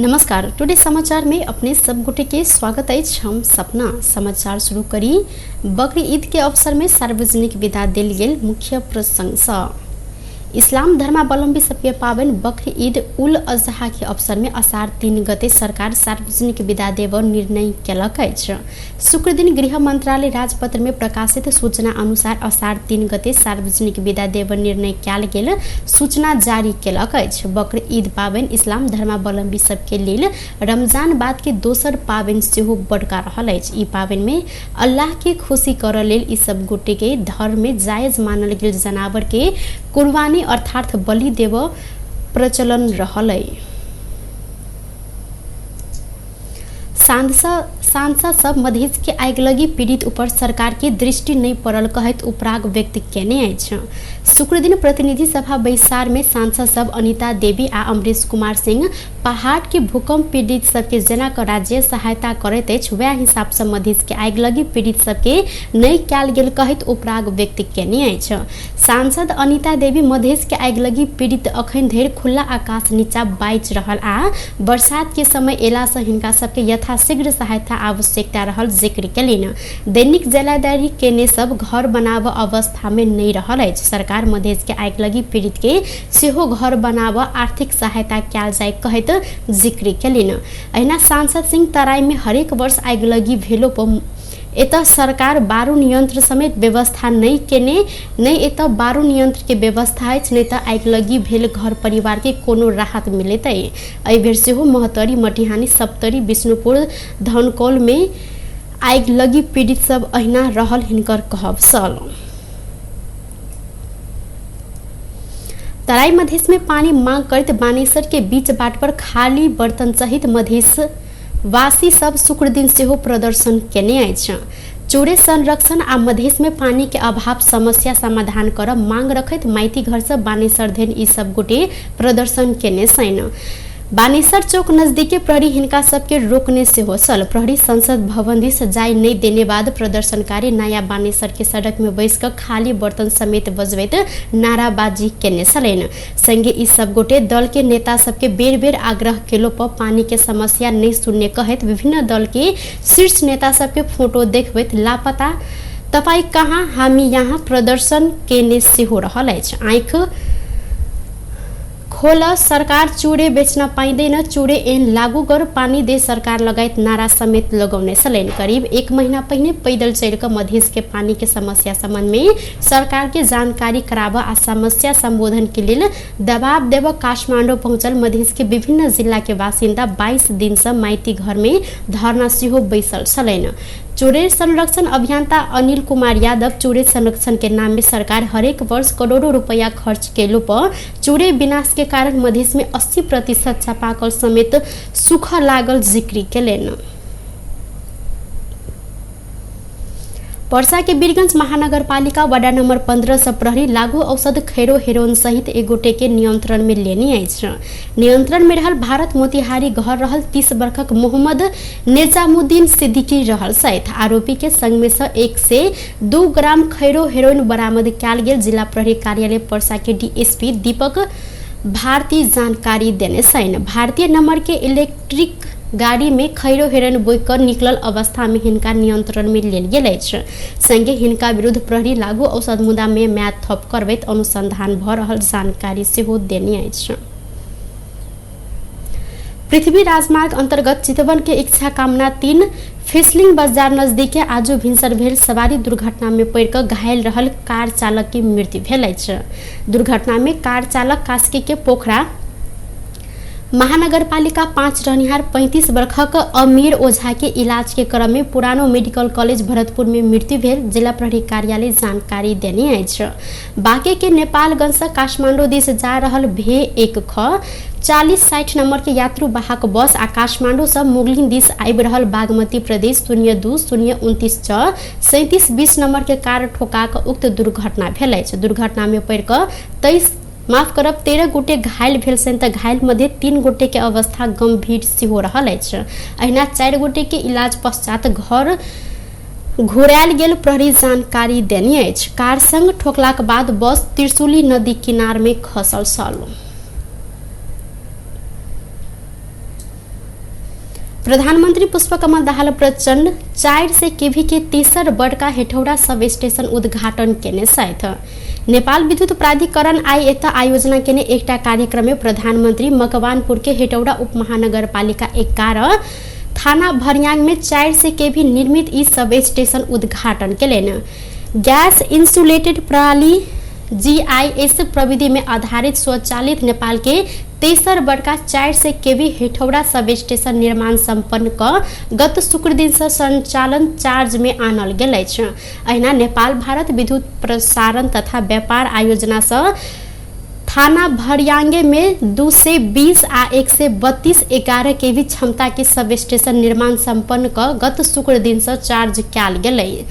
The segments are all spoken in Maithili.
नमस्कार, टुडे समाचार में अपने सब गोटे के स्वागत अछि। हम सपना समाचार शुरू करी बकरी ईद के अवसर में सार्वजनिक विदा देल गेल मुख्य प्रसंग सँ। इस्लाम धर्मावलम्बी सबके पाबनि बकरी ईद उल अजहा के अवसर में असार 3 गते सरकार सार्वजनिक विदा देब निर्णय केलक अछि। शुक्रदिन गृह मंत्रालय राजपत्र में प्रकाशित सूचना अनुसार असार 3 गते सार्वजनिक विदा देब निर्णय कयल गेल सूचना जारी केलक अछि। बकरी ईद पाबनि इस्लाम धर्मावलम्बी सबके लेल रमजान बाद के दोसर पाबनि सेहो बड़का रहल अछि। ई पाबनि में अल्लाह के खुशी करऽ लेल ई सब गोटे के धर्म में जायज मानल गेल जनावर के कुर्बानी अर्थात बलि देब प्रचलन रहल अइ। सांसद सब मधेश के आगिलगी पीड़ित ऊपर सरकार के दृष्टि नहीं पड़ल कहैत उपराग व्यक्त केने अछि। शुक्रदिन प्रतिनिधि सभा बैसार में सांसद सब अनिता देवी आ अमरीश कुमार सिंह पहाड़ के भूकंप पीड़ित सबके जेना क राज्य सहायता करैत अछि वएह हिसाब से मधेश के आगिलगी पीड़ित सबके नहि कयल गेल कहैत उपराग व्यक्त केने अछि। सांसद अनिता देवी मधेश के आगिलगी पीड़ित अखन धरि खुला आकाश नीचा बाँचि रहल आ बरसात के समय एला से हिनका सबके यथाशीघ्र सहायता आवश्यकता रहल जिक्र केलनि। दैनिक जलादारी केने सब घर बनाब अवस्था में नहि रहल अछि। सरकार मधेश के आगिलगी पीड़ित के सेहो घर बनाब आर्थिक सहायता कयल जाय कहैत जिक्र केलनि। अहिना सांसद सिंह तराई में हरेक वर्ष आगिलगी भेलो पर एतऽ सरकार बारुण यंत्र समेत व्यवस्था नहि केने, नहि एतऽ बारुण यंत्र के व्यवस्था अछि, नहि तऽ आगिलगी भेल घर परिवार के कोनो राहत मिलैत अइ। एहि बेर सेहो महोत्तरी, मटिहानी, सप्तरी, विष्णुपुर, धनकौल में आगिलगी पीड़ित सब अहिना रहल हिनकर कहब छल। तराई मधेश में पानी मांग करैत बानेश्वर के बीच बाट पर खाली बर्तन सहित मधेश वासी सब शुक्रदिन सेहो प्रदर्शन केने अछि। चूड़े संरक्षण आ मधेश में पानी के अभाव समस्या समाधान कर मांग रखैत माइती घर से बानेश्वर धरि ई सब गोटे प्रदर्शन केने छनि। बानेश्वर चौक नजदीके प्रहरी हिनका सबके रोकने सेहो छल। प्रहरी संसद भवन दिस जाय नहीं देने बाद प्रदर्शनकारी नया बानेश्वर के सड़क में बैस कऽ खाली बर्तन समेत बजबैत नाराबाजी केने छलनि। संगे ई सब गोटे दल के नेता सबके बेर बेर आग्रह केलो पर पानी के समस्या नहीं सुनने कहैत विभिन्न दल के शीर्ष नेता सबके फोटो देखबैत लापता तपाई कहाँ हामी यहाँ प्रदर्शन केने सेहो रहल अछि। आँखि खोल सरकार चूड़े बेच्न पाइँदैन, चूड़े ऐन लागू गर, पानी दे सरकार लगायत नारा समेत लगौने छलनि। करीब 1 महीना पहिने पैदल चढ़ि कऽ मधेश के पानी के समस्या संबंध में सरकार के जानकारी कराबऽ आ समस्या संबोधन के लेल दबाव देबऽ काठमाडौँ पहुँचल मधेश के विभिन्न जिला के बासिन्दा 22 दिन से माइती घर में धरना सेहो बैसल छलनि। चूड़े संरक्षण अभियंता अनिल कुमार यादव चूड़े संरक्षण के नाम में सरकार हरेक वर्ष करोड़ों रुपया खर्च केलो पर चूड़े विनाश के कारण मधेश में 80% चापाकल समेत सूखा लागल जिक्र केलनि। पर्सा के वीरगंज महानगरपालिका वार्ड नंबर 15 से प्रहरी लागू औषध खैरो हेरोइन सहित एक गोटे के नियंत्रण में लेने अछि। नियंत्रण में रहल भारत मोतिहारी घर रहल 30 वर्षक मोहम्मद निजामुद्दीन सिद्दीकी रहल सहित आरोपी के संग में से 1 से 2 ग्राम खैरो हेरोइन बरामद कयल गेल जिला प्रहरी कार्यालय पर्सा के डीएसपी दीपक भारती जानकारी देने छनि। भारतीय नंबर के इलेक्ट्रिक गाड़ी में खैरो हेरोइन बोइक कऽ निकलल अवस्था में हिनका नियंत्रण में लेल गेल अछि। संगे हिनका विरुद्ध प्रहरी लागू औषध मुद्दा में म्याद थप करबैत अनुसंधान भऽ रहल जानकारी सेहो देने अछि। पृथ्वी राजमार्ग अंतर्गत चितवन के इच्छा कामना 3 फिसलिंग बाजार नजदीक आजू भिनसर भेल सवारी दुर्घटना में पड़ि कऽ घायल रहल कार चालक के मृत्यु भेल अछि। दुर्घटना में कार चालक कास्की के पोखरा महानगरपालिका 5 रहनिहार 35 वर्षक अमीर ओझा के इलाज के क्रम में पुरानो मेडिकल कॉलेज भरतपुर में मृत्यु भेल जिला प्रहरी कार्यालय जानकारी देने अछि। बाँके के नेपालगंज से काठमांडू दिस जा रहल भे 1 ख 4060 नंबर के यात्रु वाहक बस आ काठमांडू से मुगलिन दिस आबि रहल बागमती प्रदेश 02 029 6 37 20 नंबर के कार ठोका कऽ उक्त दुर्घटना भेल अछि। दुर्घटना में पड़ि कऽ 13 गोटे घायल भेल छनि तऽ घायल मध्ये 3 गोटे के अवस्था गंभीर सेहो रहल अछि। अहिना 4 गोटे के इलाज पश्चात घर घुरायल गेल प्रहरी जानकारी देने अछि। कार संग ठोकलाक बाद बस त्रिशूली नदी किनार में खसल छल। प्रधानमन्त्री पुष्पकमल दाहाल प्रचण्ड 400 केवी के तेसर बड़का हेटौडा सब स्टेशन उद्घाटन केने छथि। नेपाल विद्युत प्राधिकरण आइ एतऽ आयोजना केने एकटा कार्यक्रम में प्रधानमन्त्री मकवानपुर के हेटौडा उपमहानगरपालिका 11 थाना भरियांग में 400 केवी निर्मित ई सब स्टेशन उद्घाटन केलनि। गैस इंसुलेटेड प्रणाली जीआईएस प्रविधि में आधारित स्वचालित नेपाल के तेसर बड़का 400 केवी हेटौडा सब स्टेशन निर्माण सम्पन्न क गत शुक्र दिन से संचालन चार्ज में आनल गेल अछि। अहिना नेपाल भारत विद्युत प्रसारण तथा व्यापार आयोजना से थाना भरियांगे में 220 आ 132 11 केवी क्षमता के सब स्टेशन निर्माण सम्पन्न क गत शुक्र दिन से चार्ज कयल गेलै।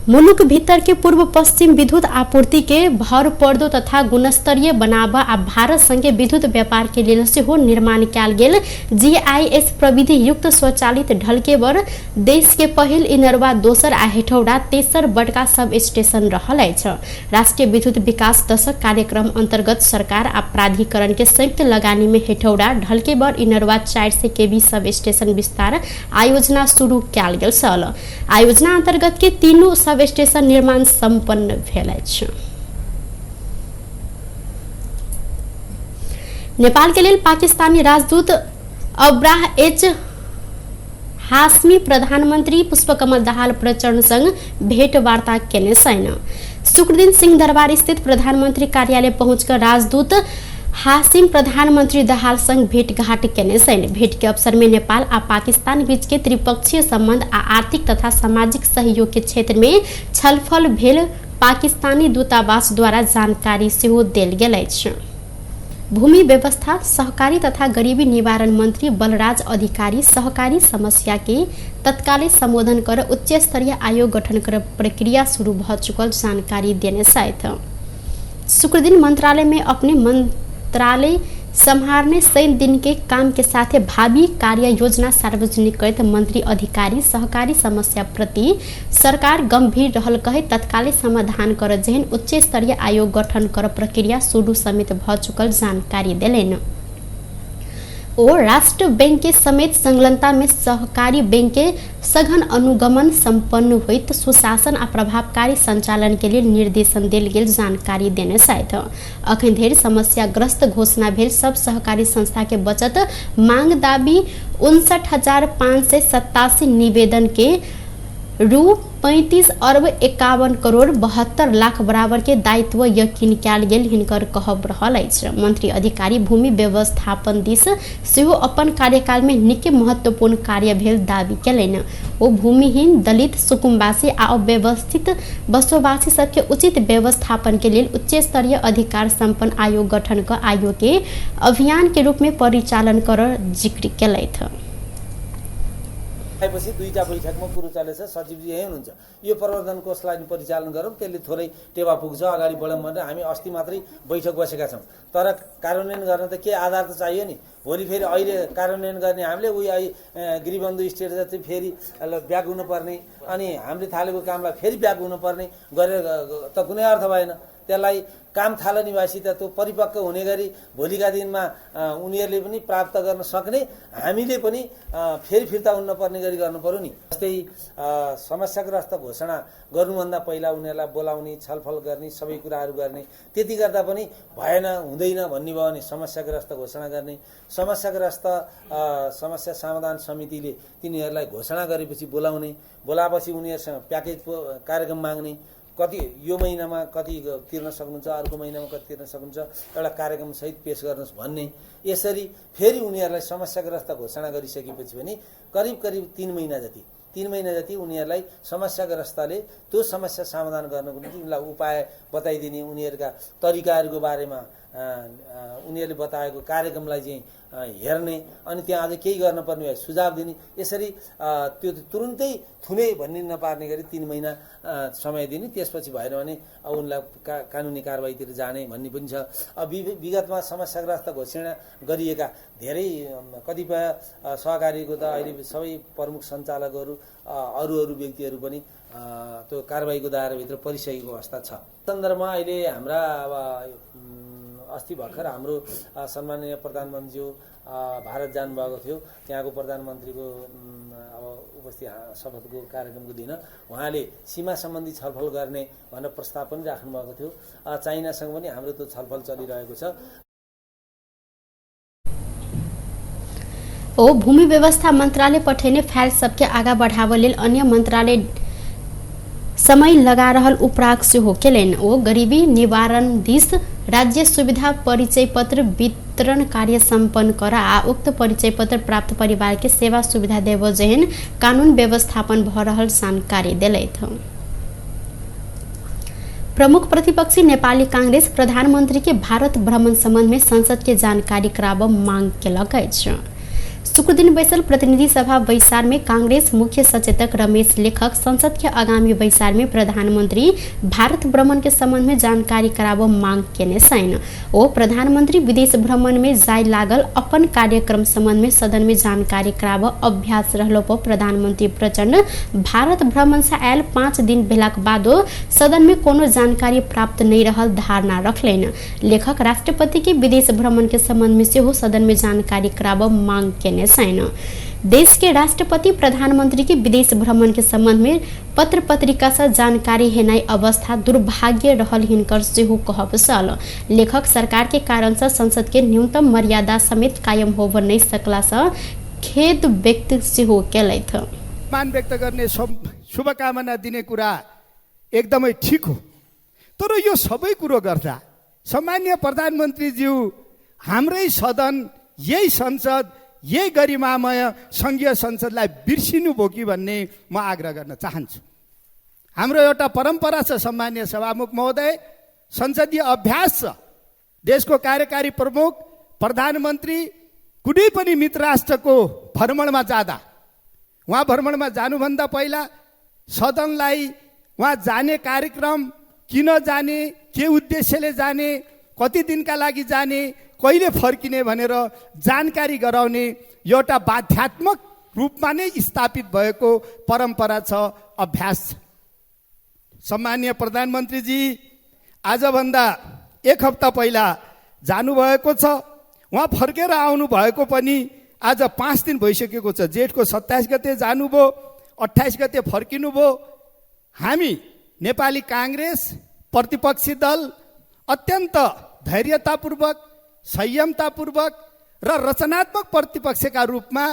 मुलुक भीतर के पूर्व पश्चिम विद्युत आपूर्ति के भर पर्दो तथा गुणस्तरीय बनाब आ भारत संगे विद्युत व्यापार के लेल सेहो निर्माण कयल गेल जीआईएस प्रविधि युक्त स्वचालित ढलकेबर देश के पहिल, इनरवा दोसर आ हेटौडा तेसर बड़का सब स्टेशन रहल अछि। राष्ट्रीय विद्युत विकास दशक कार्यक्रम अंतर्गत सरकार आ प्राधिकरण के संयुक्त लगानी में हेटौडा ढलकेबर इनरवा 400 केवी सब स्टेशन विस्तार आयोजना शुरू कयल गेल छल। आयोजना अंतर्गत के तीनू सब स्टेशन निर्माण सम्पन्न भेल अछि। नेपाल के लेल पाकिस्तानी राजदूत अब्राह एच हाशमी प्रधानमन्त्री पुष्पकमल दाहाल प्रचण्ड संग भेटवार्ता केने छनि। शुक्रदिन सिंहदरबार स्थित प्रधानमन्त्री कार्यालय पहुँचकर राजदूत हाशिम प्रधानमन्त्री दाहाल संग भेटघाट केने छनि। भेट के अवसर में नेपाल आ पाकिस्तान बीच के त्रिपक्षीय संबंध आ आर्थिक तथा सामाजिक सहयोग के क्षेत्र में छलफल भेल पाकिस्तानी दूतावास द्वारा जानकारी सेहो देल गेल अछि। भूमि व्यवस्था सहकारी तथा गरीबी निवारण मंत्री बलराज अधिकारी सहकारी समस्या के तत्कालै सम्बोधन कर उच्च स्तरीय आयोग गठन कर प्रक्रिया शुरू भ चुकल जानकारी देने छथि। शुक्रदिन मंत्रालय में अपने मंत्रालय सम्हारने 100 दिन के काम के साथे भावी कार्य योजना सार्वजनिक करैत मंत्री अधिकारी सहकारी समस्या प्रति सरकार गंभीर रहल कहे तत्कालै समाधान कर जेहन उच्च स्तरीय आयोग गठन कर प्रक्रिया शुरू समेत भ चुकल जानकारी देलनि। ओ राष्ट्र बैंक के समेत संलग्नता में सहकारी बैंक के सघन अनुगमन सम्पन्न होइत सुशासन आ प्रभावकारी संचालन के लेल निर्देशन देल गेल जानकारी देने छथि। अखन धरि समस्याग्रस्त घोषणा भेल सब सहकारी संस्था के बचत मांग दाबी 59,587 निवेदन के रु 35 अरब 51 करोड़ 72 लाख बराबर के दायित्व यकीन कयल गेल हिनकर कहब रहल अछि। मंत्री अधिकारी भूमि व्यवस्थापन दिस सेहो अपन कार्यकाल में निके महत्वपूर्ण कार्य भेल दावी केलनि। ओ भूमिहीन दलित सुकुम्बासी आ अव्यवस्थित बसोबासी सबके उचित व्यवस्थापन के लेल उच्च स्तरीय अधिकार सम्पन्न आयोग गठन क आयोग के अभियान के रूप में परिचालन कर जिक्र केलथि। आएपछि दुईटा बैठकमा कुरो चलेछ, सचिवजी यहीँ हुनुहुन्छ, यो प्रवर्धन कोषलाई परिचालन गरौँ, त्यसले थोरै टेवा पुग्छ, अगाडि बढौँ भनेर हामी अस्ति मात्रै बैठक बसेका छौँ। तर कार्यान्वयन गर्न त के आधार त चाहियो नि। भोलि फेरि अहिले कार्यान्वयन गर्ने हामीले उही गिरिबन्धु स्टेट जति फेरि ब्याक हुनुपर्ने, अनि हामीले थालेको कामलाई फेरि ब्याक हुनुपर्ने गरेर त कुनै अर्थ भएन। त्यसलाई काम थालनी भएपछि त त्यो परिपक्व हुने गरी भोलिका दिनमा उनीहरूले पनि प्राप्त गर्न सक्ने, हामीले पनि फेरि फिर्ता हुन नपर्ने गरी गर्नु पर्यो नि। जस्तै समस्याग्रस्त घोषणा गर्नुभन्दा पहिला उनीहरूलाई बोलाउने, छलफल गर्ने, सबै कुराहरू गर्ने, त्यति गर्दा पनि भएन हुँदैन भन्ने भयो भने समस्याग्रस्त घोषणा गर्ने, समस्याग्रस्त समस्या समाधान समितिले तिनीहरूलाई घोषणा गरेपछि बोलाउने, बोलाएपछि उनीहरूसँग प्याकेज कार्यक्रम माग्ने, कति यो महिनामा कति तिर्न सक्नुहुन्छ, अर्को महिनामा कति तिर्न सक्नुहुन्छ, एउटा कार्यक्रम सहित पेश गर्नुहोस् भन्ने। यसरी फेरि उनीहरूलाई समस्याग्रस्त घोषणा गरिसकेपछि पनि करिब करिब 3 महिना जति उनीहरूलाई समस्याग्रस्तले त्यो समस्या समाधान गर्नको निम्ति उनीहरूलाई उपाय बताइदिने, उनीहरूका तरिकाहरूको बारेमा उनीहरूले बताएको कार्यक्रमलाई चाहिँ हेर्ने, अनि त्यहाँ अझ केही गर्नुपर्ने भए सुझाव दिने। यसरी त्यो तुरुन्तै थुने भन्ने नपार्ने गरी 3 महिना समय दिने, त्यसपछि भएन भने अब उनलाई कानुनी कारबाहीतिर जाने भन्ने पनि छ। अब विगतमा समस्याग्रस्त घोषणा गरिएका धेरै कतिपय सहकारीको त अहिले सबै प्रमुख सञ्चालकहरू अरू अरू व्यक्तिहरू पनि त्यो कारबाहीको दायराभित्र परिसकेको अवस्था छ। सन्दर्भमा अहिले हाम्रा अब अस्ति भर्खर हाम्रो सम्माननीय प्रधानमन्त्रीज्यू भारत जानुभएको थियो। त्यहाँको प्रधानमन्त्रीको अब उपस्थित शपथको कार्यक्रमको दिन उहाँले सीमा सम्बन्धी छलफल गर्ने भनेर प्रस्ताव पनि राख्नुभएको थियो। चाइनासँग पनि हाम्रो त्यो छलफल चलिरहेको छ। ओ भूमि व्यवस्था मन्त्रालय पठेने फाइल सबके आगा बढ़ाव लेल अन्य मन्त्रालय समय लगा रहल उपराग सेहो केलनि। ओ गरीबी निवारण दिस राज्य सुविधा परिचय पत्र वितरण कार्य सम्पन्न कर आ उक्त परिचय पत्र प्राप्त परिवार के सेवा सुविधा देव जेहन कानून व्यवस्थापन भ रहल जानकारी देलथि। प्रमुख प्रतिपक्षी नेपाली कांग्रेस प्रधानमंत्री के भारत भ्रमण संबंध में संसद के जानकारी कराब मांग केलक अछि। शुक्रदिन बैसल प्रतिनिधि सभा बैसार में कांग्रेस मुख्य सचेतक रमेश लेखक संसद के आगामी बैसार में प्रधानमंत्री भारत भ्रमण के संबंध में जानकारी कराब मांग केने छनि। ओ प्रधानमंत्री विदेश भ्रमण में जाय लागल अपन कार्यक्रम संबंध में सदन में जानकारी कराब अभ्यास रहलो पर प्रधानमंत्री प्रचंड भारत भ्रमण से आयल 5 दिन भेलाक बादो सदन में कोनो जानकारी प्राप्त नहीं रहल धारणा रखलनि। लेखक राष्ट्रपति के विदेश भ्रमण के संबंध में सेहो सदन में जानकारी कराब मांग केने छनि। देश के राष्ट्रपति प्रधानमंत्री के विदेश भ्रमण के संबंध में पत्र पत्रिका से जानकारी हेनाई अवस्था दुर्भाग्य रहल हिनकर सेहो कहब छल। लेखक सरकार के कारण से संसद के न्यूनतम मर्यादा समेत कायम होब नहीं सकला से खेद व्यक्त सेहो केलथि। मान व्यक्त गर्ने शुभकामना दिने कुरा एकदमै ठिक हो, तर यो सबै कुरो गर्दा सम्माननीय प्रधानमन्त्रीज्यू हाम्रै सदन, यही संसद, यही गरिमामय सङ्घीय संसदलाई बिर्सिनु भयो कि भन्ने म आग्रह गर्न चाहन्छु। हाम्रो एउटा परम्परा छ सम्माननीय सभामुख महोदय, संसदीय अभ्यास छ। देशको कार्यकारी प्रमुख प्रधानमन्त्री कुनै पनि मित्र राष्ट्रको भ्रमणमा जाँदा, उहाँ भ्रमणमा जानुभन्दा पहिला सदनलाई उहाँ जाने कार्यक्रम, किन जाने, के उद्देश्यले जाने, कति दिनका लागि जाने, कहिले फर्किने भनेर जानकारी गराउने एउटा बाध्यात्मक रूपमा नै स्थापित भएको परम्परा छ, अभ्यास छ। सम्माननीय प्रधानमन्त्रीजी आजभन्दा एक हप्ता पहिला जानुभएको छ, उहाँ फर्केर आउनु भएको पनि आज 5 दिन भइसकेको छ। जेठको 27 गते जानुभयो, 28 गते फर्किनुभयो। हामी नेपाली काङ्ग्रेस प्रतिपक्षी दल अत्यन्त धैर्यतापूर्वक, संयमतापूर्वक र रचनात्मक प्रतिपक्षका रूपमा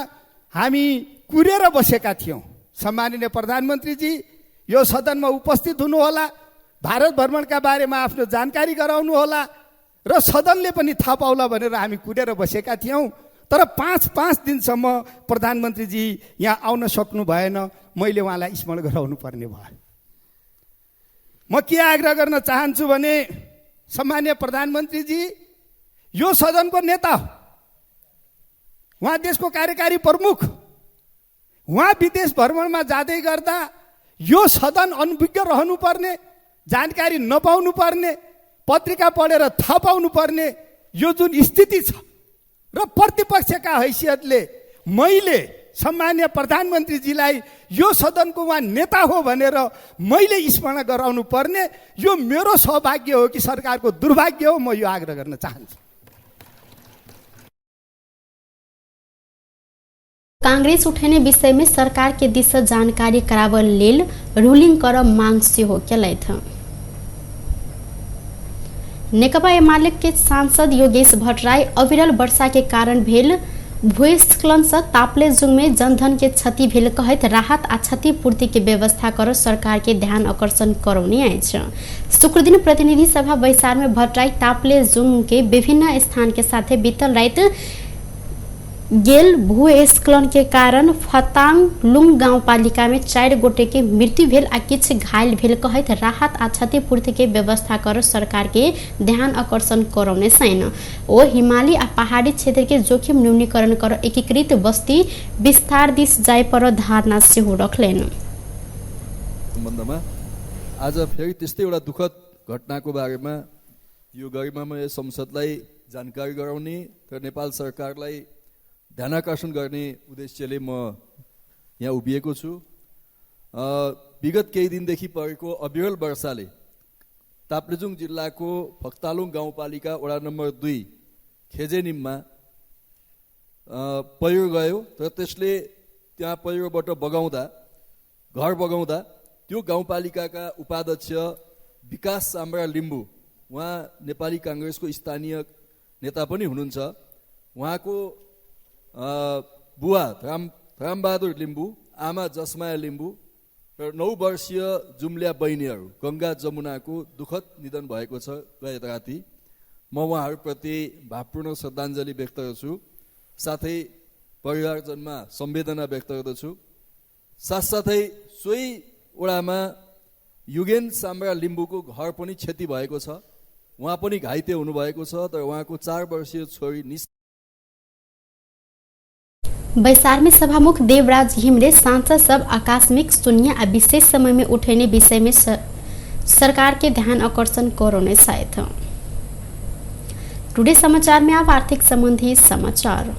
हामी कुरेर बसेका थियौँ। सम्माननीय प्रधानमन्त्रीजी यो सदनमा उपस्थित हुनुहोला, भारत भ्रमणका बारेमा आफ्नो जानकारी गराउनुहोला र सदनले पनि थाहा पाउला भनेर हामी कुरेर बसेका थियौँ। तर 5-5 दिनसम्म प्रधानमन्त्रीजी यहाँ आउन सक्नु भएन। मैले उहाँलाई स्मरण गराउनु पर्ने भयो। म के आग्रह गर्न चाहन्छु भने सम्माननीय प्रधानमन्त्रीजी यो सदनको नेता हो, उहाँ देशको कार्यकारी प्रमुख, उहाँ विदेश भ्रमणमा जाँदै गर्दा यो सदन अनभिज्ञ रहनुपर्ने, जानकारी नपाउनु पर्ने, पत्रिका पढेर थाहा पाउनु पर्ने यो जुन स्थिति छ र प्रतिपक्षका हैसियतले मैले सम्माननीय प्रधानमन्त्रीजीलाई यो सदनको उहाँ नेता हो भनेर मैले स्मरण गराउनु पर्ने यो मेरो सौभाग्य हो कि सरकारको दुर्भाग्य हो, म यो आग्रह गर्न चाहन्छु। कांग्रेस उठेने विषय में सरकार के दिस जानकारी कराब लेल रूलिंग कर मांग सेहो केलथि। नेकपा एमाले के सांसद योगेश भट्टराई अविरल वर्षा के कारण भेल भूस्खलन से ताप्लेजुङ में जनधन के क्षति भेल कहैत राहत आ क्षतिपूर्ति के व्यवस्था कर सरकार के ध्यान आकर्षण करौने अछि। शुक्रदिन प्रतिनिधि सभा बैसार में भट्टराई ताप्लेजुङ के विभिन्न स्थान के साथे बीतल रात गेल भूस्खलन के कारण फताङलुङ गाउँपालिका में 4 गोटे के मृत्यु भेल आ किछ घायल भेल कहैत राहत आ क्षतिपूर्ति के व्यवस्था कर सरकार के ध्यान आकर्षण करौने छैन। ओ हिमाली आ पहाड़ी क्षेत्र के जोखिम न्यूनीकरण कर एकीकृत बस्ती विस्तार दिस जाय पर धारणा सेहो रखलेन। सम्बन्धमा आज फेरि त्यस्तै एउटा दुःखद घटनाको बारेमा यो गरिमामय संसदलाई जानकारी गराउने र नेपाल सरकारलाई ध्यानाकर्षण गर्ने उद्देश्यले म यहाँ उभिएको छु। विगत केही दिनदेखि परेको अविरल वर्षाले ताप्लेजुङ जिल्लाको फक्तालुङ गाउँपालिका वडा नम्बर 2 खेजेनिममा पहिरो गयो र त्यसले त्यहाँ पहिरोबाट बगाउँदा घर बगाउँदा त्यो गाउँपालिकाका उपाध्यक्ष विकास साम्रा लिम्बू, उहाँ नेपाली काङ्ग्रेसको स्थानीय नेता पनि हुनुहुन्छ, उहाँको बुवा रामबहादुर लिम्बू, आमा जसमाया लिम्बू र 9 वर्षीय जुम्ल्या बहिनीहरू गङ्गा जमुनाको दुःखद निधन भएको छ गत राति। म उहाँहरूप्रति भावपूर्ण श्रद्धाञ्जली व्यक्त गर्छु, साथै परिवारजनमा संवेदना व्यक्त गर्दछु। साथसाथै सोही वडामा युगेन साम्रा लिम्बूको घर पनि क्षति भएको छ, उहाँ पनि घाइते हुनुभएको छ, तर उहाँको 4 वर्षीय छोरी निस। बैसार में सभामुख देवराज घिमिरे सांसद सब आकस्मिक शून्य आ विशेष समय में उठेने विषय में सरकार के ध्यान आकर्षण करौने छथि। टुडे समाचार में अब आर्थिक संबंधी समाचार।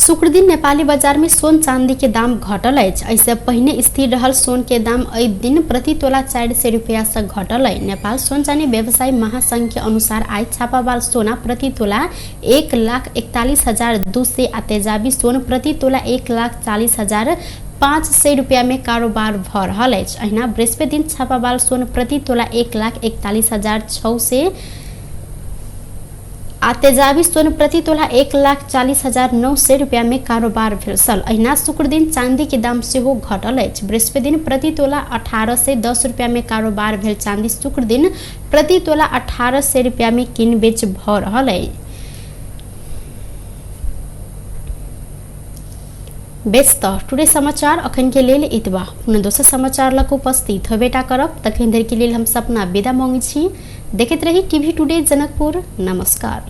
शुक्रदिन नेपाली बजार में सोन चांदी के दाम घटल अछि। एहिसँ पहिने स्थिर रहल सोन के दाम एहि दिन प्रति तोला 400 रुपया से घटल अछि। नेपाल सोन चांदी व्यवसायी महासंघ के अनुसार आइ छापावाल सोना प्रति तोला 1,41,200 आ तेजाबी सोन प्रति तोला 1,40,500 रुपया में कारोबार भ रहल अछि। अहिना बृहस्पति दिन छापावाल सोन प्रति तोला 1,41,600 आ तेजाबी सोन प्रति तोला 1,40,900 रुपया में कारोबार भेल छल। अहिना शुक्रदिन चांदी के दाम सेहो घटल अछि। बृहस्पति दिन प्रति तोला 1,810 रुपया में कारोबार भेल चांदी शुक्रदिन प्रति तोला 1,800 रुपया में किन बेच भ रहल अछि। बेस त टुडे समाचार अखन के लेल एतबा। पुनः दोसर समाचार लग उपस्थित होबेटा करब, तखन धरि के लेल हम सपना विदा मांगै छी। देखैत रही टीवी टुडे जनकपुर। नमस्कार।